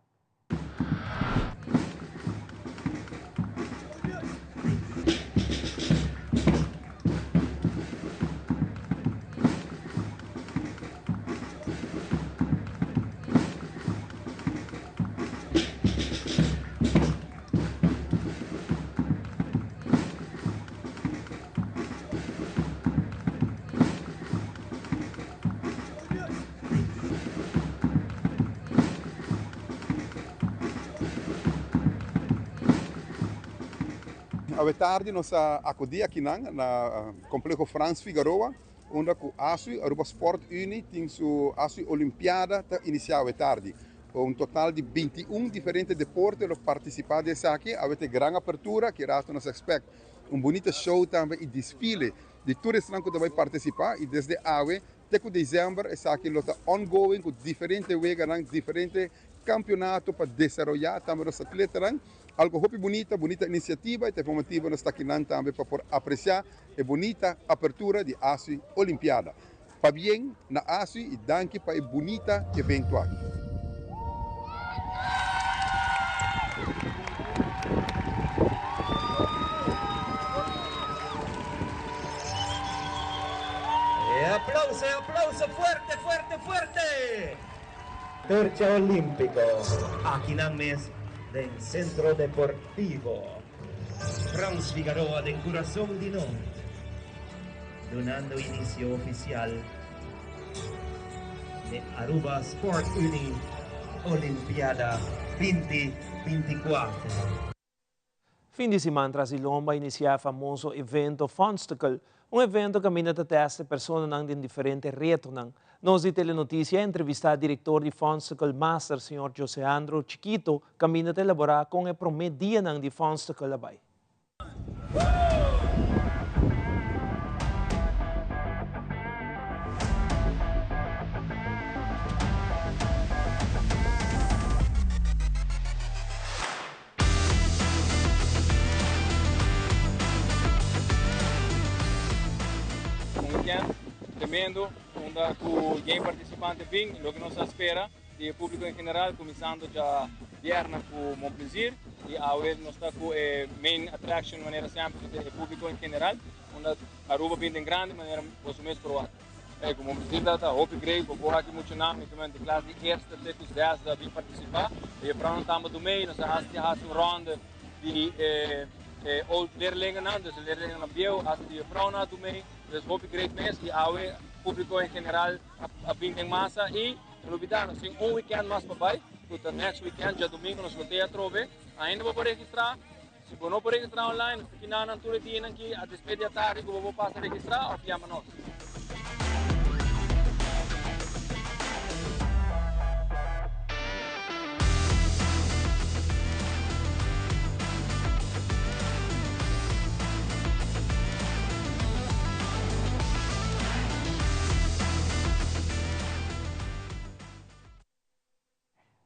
Awe tardi nos a acudi akinan na Compleho Frans Figaroa unda cu ASUI, Aruba Sport Unie, tin su ASUI Olimpiada ta inicia awe tardi. Un total di 21 diferente deporte lo participa di esaki. Awe ta e gran apertura, ki rato nos expect un bunita show tambe y desfile di tur esnan cu ta bay participa y desde awe te cu december esaki lo ta ongoing cu diferente weganan, diferente campeonato pa desaroya tambe nos atletanan. Algo hopi bunita, bunita iniciativa y ta e motibo nos ta akinan tambe pa por aprecia e bunita apertura di ASUI Olimpiada. Pabien na ASUI y danki pa e bunita evento aki. E aplauso, e aplauso fuerte, fuerte, fuerte! Torcha Olimpico akinan mes den Centro Deportivo Frans Figaroa den curason di Noord, dunando inicio oficial n'e Aruba Sport Unie Olimpiada binti binticuater. Fin di siman tras di lomba a inisiá e famoso evento Funsticle, un evento kaminda ta tèst e personanan den diferente retonan. Nos di Telenotisia a entrevistá direktor di Funsticle Master, señor Joseandro Chiquito, kaminda ta elaborá kon e promé dianan di Funsticle a bai. Un weekend tremendo unda cu yen participante bin, loke nos a spera di e publico en general, cuminsando dja bierna cu Mon Plaisir y awe nos ta cu e main attraction manera semper cu ta e publico en general, unda Aruba bin den grandi manera boso mes por wak. Ey cu Mon Plaisir ta hopi great, bo por haki mucho nan, mi ta di klas di eerste te cu zesde a bin participa. E juffrouwnan tamba dumey, nos a haci haci un ronde di e oud leerlingennan, dus e leerlingennan bieu, hasta di juffrouwnan a dumey, dus hopi great mes y awe publico en general a bin den masa y no lubida nos tin un weekend mas pa bay, cu ta next weekend djadomingo nos lo te atrobe, ainda bo por registra. Si bo no por registrá online, nos ta kina nan tur e dianan ki a despues di atardi ku bo por pasa registrá òf yama nos.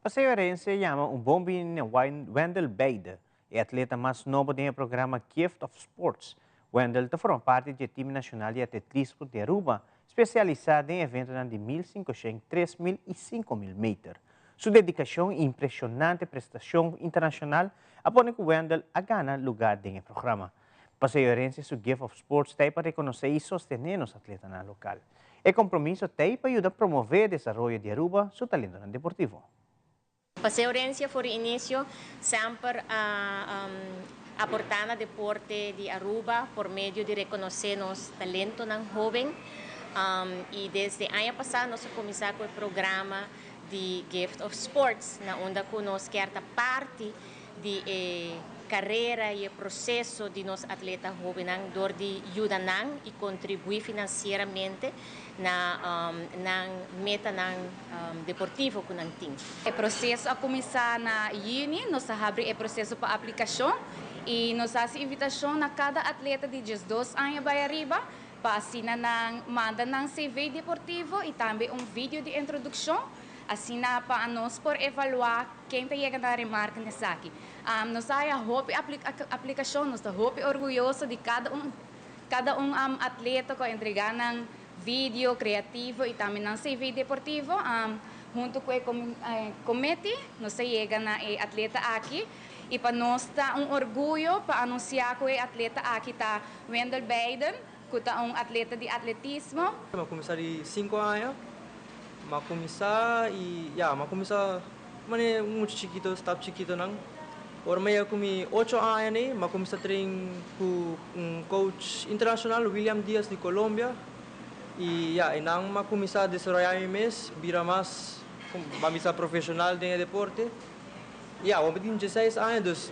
Paseo Herencia yama un bon bini na Wendell Beide, e atleta mas nobo den e programa Gift of Sports. Wendell ta forma parti di e team nacional di atletismo di Aruba, specialisa den eventonan di 1500, 3000 y 5000 meter. Su dedicacion y impresionante prestacion internacional a pone cu Wendell a gana lugar den e programa. Paseo Herencia su Gift of Sports ta ei pa reconoce y sostene nos atletanan local. E compromiso ta ei pa yuda promove desaroyo di Aruba su talentonan deportivo. Paseo Herencia for di inicio semper a aporta na deporte di Aruba por medio di reconoce nos talentonan hoben y desde aña pasa nos a cuminsa cu e programa di Gift of Sports na unda cu nos kier ta parti di e carera y e proceso di nos atleta hobennan door di yuda nan y contribui financieramente na nan metanan deportivo cu nan tin. E proceso a cuminsa na juni, nos a habri e proceso pa aplicacion y nos a haci invitacion na cada atleta di diesdos aña bay ariba pa asina nan manda nan CV deportivo y tambe un video di introduccion asina pa nos por evalua Ken ta yega na remarka n'esaki? Nos a haya hopi aplikashon, nos ta hopi orguyoso di kada un kada un atleta ku a entregá nan video kreativo i tambe nan CV deportivo. Huntu ku e komiti nos ta yega na e atleta aki i pa nos ta un orguyo pa anunsiá ku e atleta aki ta Wendell Beiden ku ta un atleta di atletismo. Mi a kuminsá di sinku aña, mi a kuminsá i ya, mi a kuminsá manera un mucha chikito, stap chikitonan. Ora mi a yega ku mi ocho aña nei, mi a kuminsá train ku un coach internashonal, William Diaz di Colombia. I ya, einan mi a kuminsá desaroyá mi mes, bira mas, ban bisa profeshonal den e deporte. Ya, awor mi tin dieseis aña, dus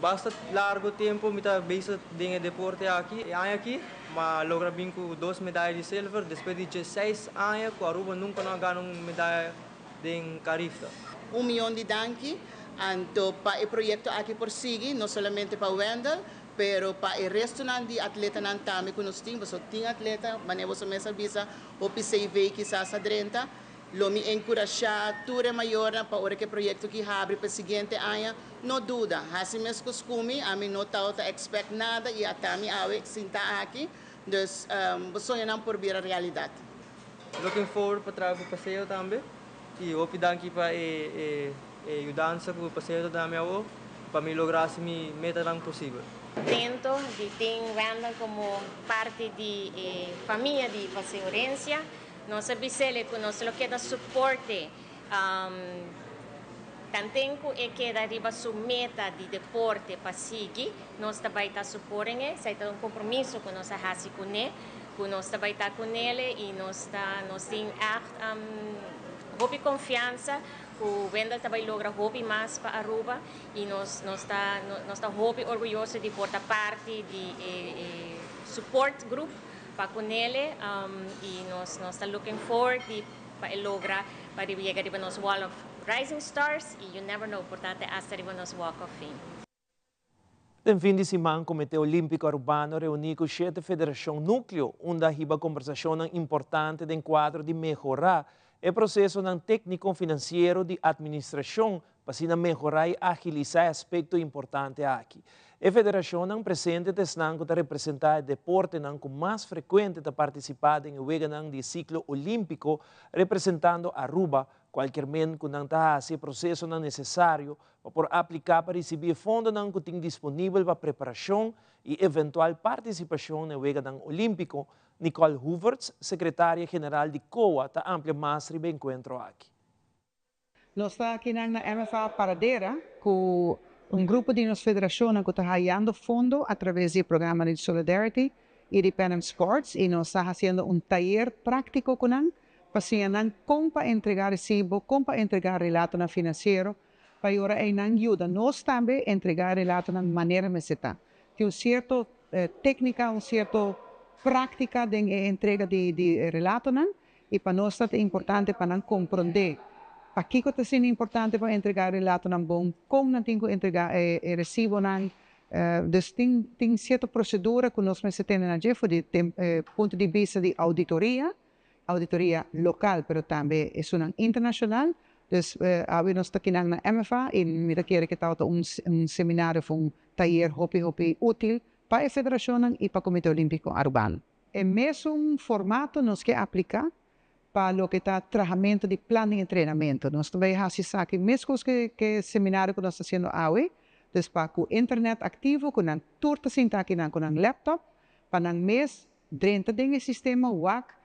Basta largo tempo mi ta bezig den e deporte aki. E aña aki m'a logra bin cu dos medaya di silver despues di diesseis aña cu Aruba nunca no a gana un medaya den Carifta. Un miyon di danki anto pa e proyecto aki por sigui, no solamente pa Wendell, pero pa e restonan di atletanan tambe cu nos tin, pasobra tin atleta, manera boso mes a bisa, hopi CV kisas a drenta. Lo mi encurasha tur e mayornan pa ora cu e proyecto aki habri pa e siguiente aña, no duda, haci mescos cu mi, ami no tawata expect nada y ata mi awe sinta aki, dus bo soñonan por bira realidad. Looking forward pa traha ku Paseo tambe y hopi danki pa e e yudansa ku Paseo ta dami awo pa mi logra hasi mi metanan posibel. Contento di tin Wendell como parti di e famia di Paseo Herencia. Nos a bis'ele cu nos lo keda suporte tanten cu e keda riba su meta di deporte pa sigui, nos ta bay ta suporen e. Esey ta un compromiso cu nos a haci cune. Cu nos ta bay ta cu nele y nos ta nos tin echt hopi confiansa cu Wendell ta bay logra hopi mas pa Aruba y nos nos ta nos ta hopi orguyoso di por ta parti di e e support group pa cu nele y nos nos ta looking forward di pa e logra pa riba yega riba nos wall of rising stars y you never know por ta te hasta riba nos walk of fame. Den fin di siman Comité Olimpico Arubano a reuni cu shete federacion nucleo unda a hiba combersacionnan importante den cuadro di mehora e procesonan tecnico financiero di administracion pa asina mehora y agilisa e aspecto importante aki. E federacionnan presente ta esnan cu ta representa e deportenan cu mas frecuente ta participa den e weganan di e ciclo olimpico representando Aruba, cualkier men cu nan ta haci e procesonan necesario pa por apliká pa risibí e fondonan ku tin disponibel pa preparashon i eventual partisipashon na e Weganan Olímpiko, Nicole Hoevertsz, sekretaria general di COA ta amplia mas riba e enkuentro aki. Nos ta akinan na MFA Paradera ku un grupo di nos federashonnan ku ta hayando fondo a traves di e programa di Solidarity i di Pan Am Sports i nos ta hasiendo un tayer práktiko ku nan pa siña nan kon pa entregá resibo, kon pa entregá relatonan finansiero Pa e ora ei nan yuda nos tambe entregá e relatonan manera mester ta. Tin un sierto téknika, un sierto práktika den e entrega di di e relatonan i pa nos ta importante pa nan komprondé pakiko ta asina importante pa entregá e relatonan bon, kon nan tin ku entregá e e resibonan. Dus tin tin sierto prosedura ku nos mester tene na dje for di punto di bista di ouditoria. Auditoria local pero tambe esunnan internacional. Dus awe nos ta kinan na MFA y mi ta kere ke tabata un un seminario of un tayer hopi hopi util pa e federacionnan y pa Comite Olimpico Arubano. E mesun formato nos ke aplica pa loke ta trahamento di plan di entrenamento. Nos ta bay haci esaki mescos ke ke seminario ku nos ta haciendo awe, dus pa ku internet activo ku nan tur ta sinta akinan ku nan laptop pa nan mes Drenta den e sistema wak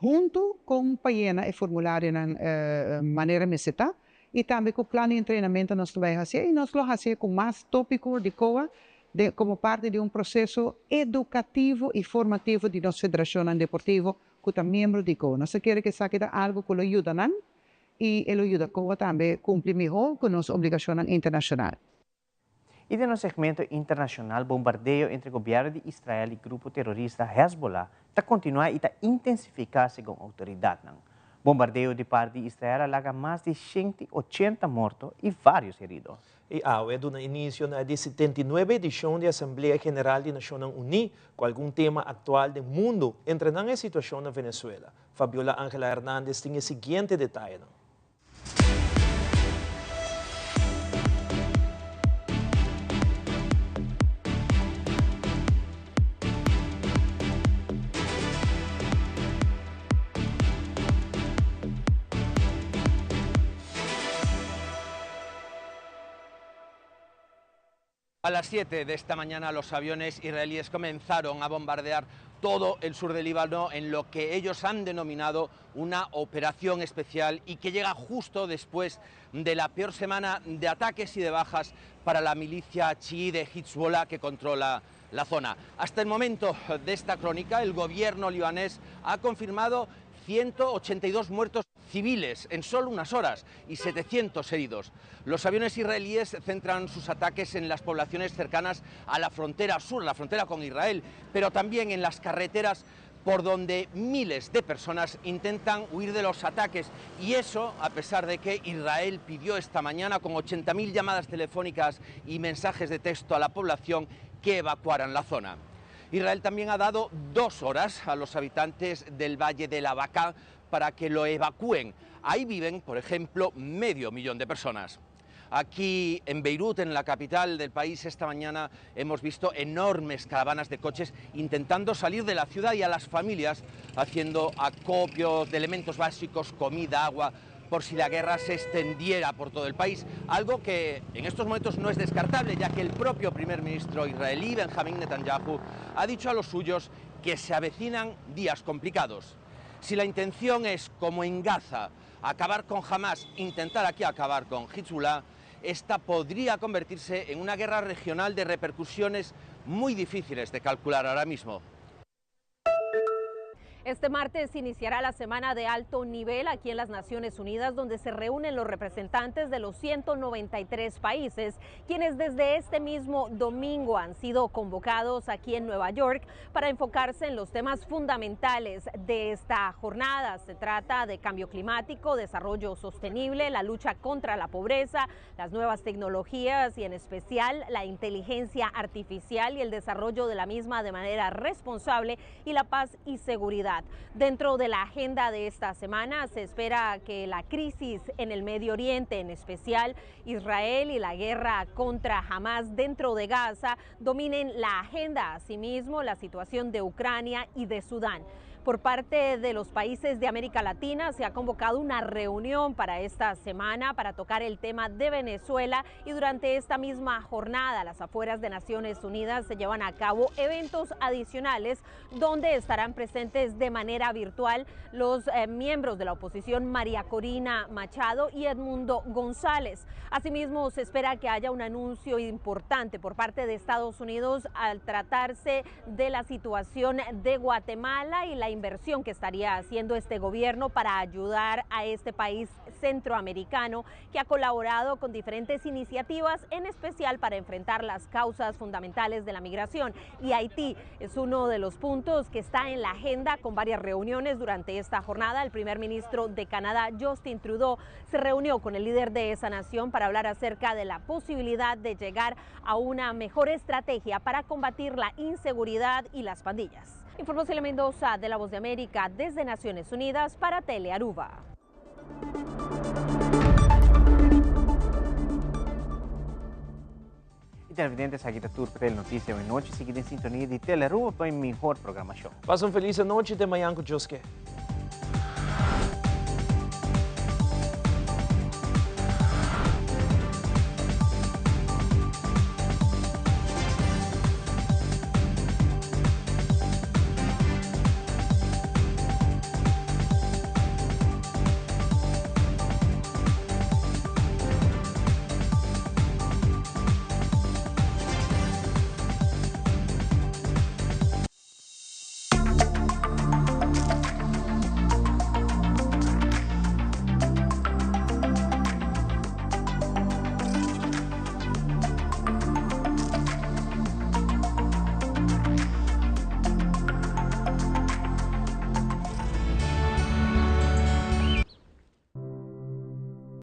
huntu kon pa yena e formularionan manera mester ta y tambe cu plan di entrenamento nos ta bay hacié y nos lo hacié cu mas topico di COA den como parti di un proceso educativo y formativo di nos federacionnan deportivo cu ta miembro di COA. Nos ta kere cu esaki ta algo cu lo yuda nan y e lo yuda COA tambe cumpli miho cu nos obligacionnan internacional. I den nos segmento internashonal bombardeo entre gobièrnu di Israel i grupo terorista Hezbollah ta kontinuá i ta intensifiká segun outoridatnan. Bombardeo di parti di Israel a laga mas di 180 morto i vários herido. I awe a duna inisio na e di 79 edishon di Asamblea General di Nashonnan Uní ku algun tema aktual den mundu, entre nan e situashon na Venezuela. Fabiola Angela Hernandez tin e siguiente detayenan. A las 7 de esta mañana los aviones israelíes comenzaron a bombardear todo el sur del Líbano en lo que ellos han denominado una operación especial y que llega justo después de la peor semana de ataques y de bajas para la milicia chií de Hezbollah que controla la zona. Hasta el momento de esta crónica, el gobierno libanés ha confirmado 182 muertos, civiles en solo unas horas y 700 heridos. Los aviones israelíes centran sus ataques en las poblaciones cercanas a la frontera sur, la frontera con Israel, pero también en las carreteras por donde miles de personas intentan huir de los ataques. Y eso a pesar de que Israel pidió esta mañana con 80.000 llamadas telefónicas y mensajes de texto a la población que evacuaran la zona. Israel también ha dado dos horas a los habitantes del Valle de la Vaca para que lo evacúen. Ahí viven, por ejemplo, medio millón de personas. Aquí en Beirut, en la capital del país, esta mañana hemos visto enormes caravanas de coches intentando salir de la ciudad y a las familias haciendo acopio de elementos básicos, comida, agua, por si la guerra se extendiera por todo el país, algo que en estos momentos no es descartable, ya que el propio primer ministro israelí, Benjamín Netanyahu, ha dicho a los suyos que se avecinan días complicados. Si la intención es, como en Gaza, acabar con Hamas, intentar aquí acabar con Hezbollah, esta podría convertirse en una guerra regional de repercusiones muy difíciles de calcular ahora mismo. Este martes iniciará la semana de alto nivel aquí en las Naciones Unidas, donde se reúnen los representantes de los 193 países, quienes desde este mismo domingo han sido convocados aquí en Nueva York para enfocarse en los temas fundamentales de esta jornada. Se trata de cambio climático, desarrollo sostenible, la lucha contra la pobreza, las nuevas tecnologías y en especial la inteligencia artificial y el desarrollo de la misma de manera responsable y la paz y seguridad. Dentro de la agenda de esta semana se espera que la crisis en el Medio Oriente, en especial Israel y la guerra contra Hamas dentro de Gaza, dominen la agenda. Asimismo, la situación de Ucrania y de Sudán. Por parte de los países de América Latina se ha convocado una reunión para esta semana para tocar el tema de Venezuela y durante esta misma jornada a las afueras de Naciones Unidas se llevan a cabo eventos adicionales donde estarán presentes de manera virtual los eh, miembros de la oposición María Corina Machado y Edmundo González. Asimismo, se espera que haya un anuncio importante por parte de Estados Unidos al tratarse de la situación de Guatemala y la inversión que estaría haciendo este gobierno para ayudar a este país centroamericano que ha colaborado con diferentes iniciativas, en especial para enfrentar las causas fundamentales de la migración. Y Haití es uno de los puntos que está en la agenda con varias reuniones durante esta jornada. El primer ministro de Canadá, Justin Trudeau, se reunió con el líder de esa nación para hablar acerca de la posibilidad de llegar a una mejor estrategia para combatir la inseguridad y las pandillas. Informó Celia Mendoza de La Voz de América desde Naciones Unidas para Telearuba. Y televidentes, aki ta tur pa Telenoticia awe nochi. Sigui den sintonia di Telearuba pa e mihor programacion. Pasa un feliz anochi te mañan cu Dios ke.